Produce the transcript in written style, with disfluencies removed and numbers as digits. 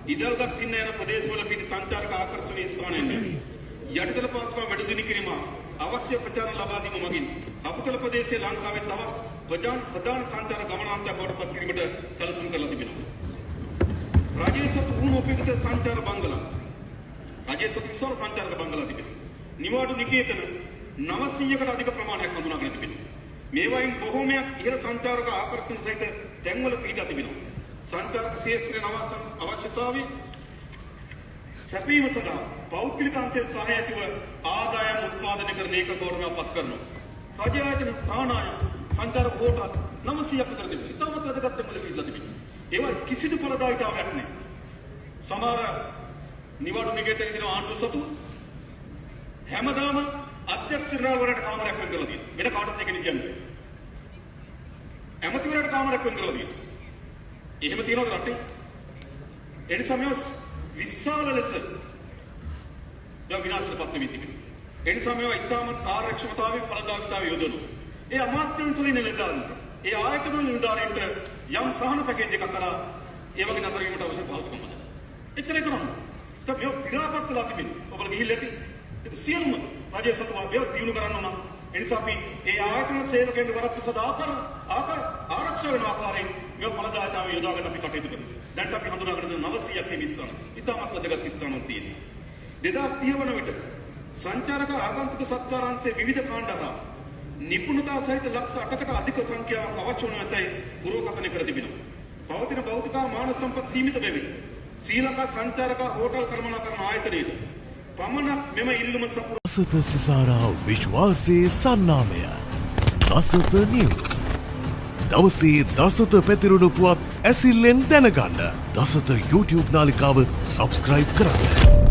ඉදල්ගස්සින්න යන ප්‍රදේශවල පිහිටි සංචාරක ආකර්ෂණීය ස්ථානයන් යටිතල පහසුකම් වැඩි දියුණු කිරීම අවශ්‍ය ප්‍රචාරණ ලබා දීම මගින් හපුතල ප්‍රදේශයේ ලංකාවේ තවත් ප්‍රධාන සංචාරක ගමනාන්තයක් බවට පත් කිරීමට සැලසුම් කරලා තිබෙනවා. රජයේ සතු වුණු සංචාර බංගලා, රජයේ සතු විශාල සංචාරක බංගලා තිබෙනවා. නිවාඩු නිකේතන 900කට අධික ප්‍රමාණයක් හඳුනාගෙන තිබෙනවා. මේවායින් බොහෝමයක් ඉහළ සංචාරක ආකර්ෂණ සහිත තැන්වල පිහිටා තිබෙනවා. සංචාරක ක්ෂේත්‍රයේ අවශ්‍යතාවය සැපීම සඳහා පෞද්ගලික අංශයේ සහාය ඇතිව ආදායම් උත්පාදනය කරන ඒකක ගෞරවයක් පත් කරනවා. රජ ආයතන තානාය සංචාරක හෝටල් 900ක් විතර තිබෙනවා. ඉතාමත් වැදගත් තැන්වල පිහිටලා තිබෙනවා. ඒවා කිසිදු ඵලදායීතාවයක් නැහැ. සමහර නිවාඩු නිකේතන දින ආණ්ඩු සතු හැමදාම අධ්‍යක්ෂ ජනරාල්වරයාට කාමරයක් වෙන් කරලා තියෙනවා. වෙන කාටවත් ඒක නිදියන්න බෑ. ඇමතිවරයාට කාමරයක් වෙන් කරලා තියෙනවා. එහෙම තියනවද රටේ? ඒ නිසා මේවා විශාල ලෙස ඒවා විනාශයට පත් වෙමින් තිබෙනවා. ඒ නිසා මේවා ඉතාමත් කාර්යක්ෂමතාවයෙන් ඵලදායීතාවය යොදවනවා. ඒ අමාත්‍යංශ වලින් නිලධාරීන්ට, ඒ ආයතන වල නිලධාරීන්ට යම් සහන පැකේජ් එකක් කරා ඒ වගේ නතර වීමට අවශ්‍ය පහසුකම් හදනවා. එච්චරයි කරන්නේ. දැන් මේවා දිරාපත් වෙලා තිබෙනවා. ඔබලා ගිහිල්ලා ඇති. ඒක සියලුම රජයේ සතු මේවා දියුණු කරන්න ඕන. ඒ නිසා අපි ඒ ආයතන සේවකයන්ගේ වරප්‍රසාද ආකාර ආකාර ආරක්ෂා වෙන ආකාරයෙන් මේවා ඵලදායීතාවය යොදා ගන්න අපි කටයුතු කරනවා. දැන්ට අපි හඳුනාගෙන තියෙන 900ක් මේ ස්ථාන. ඉතාමත් වැදගත් ස්ථානක් තියෙනවා. 2030 වන විට සංචාරක ආගන්තුක සත්කාරාංශයේ විවිධ කාණ්ඩ හා නිපුණතා සහිත ලක්ෂ 8කට අධික සංඛ්‍යාවක් අවශ්‍ය වනු ඇතැයි පුරෝකථනය කර තිබෙනවා. පවතින භෞතික හා මානව සම්පත් සීමිත බැවින් ශ්‍රී ලංකා සංචාරක හෝටල් කළමනාකරණ ආයතනයේද පමණක් මෙම ඉල්ලුම සපුර දසත සිසාරා විශ්වාසයේ සන්නාමය දසත නිවුස්. දවසේ දසත පැතිරුණු පුවත් ඇසිල්ලෙන් දැනගන්න දසත YouTube නාලිකාව සබස්ක්‍රයිබ් කරන්න.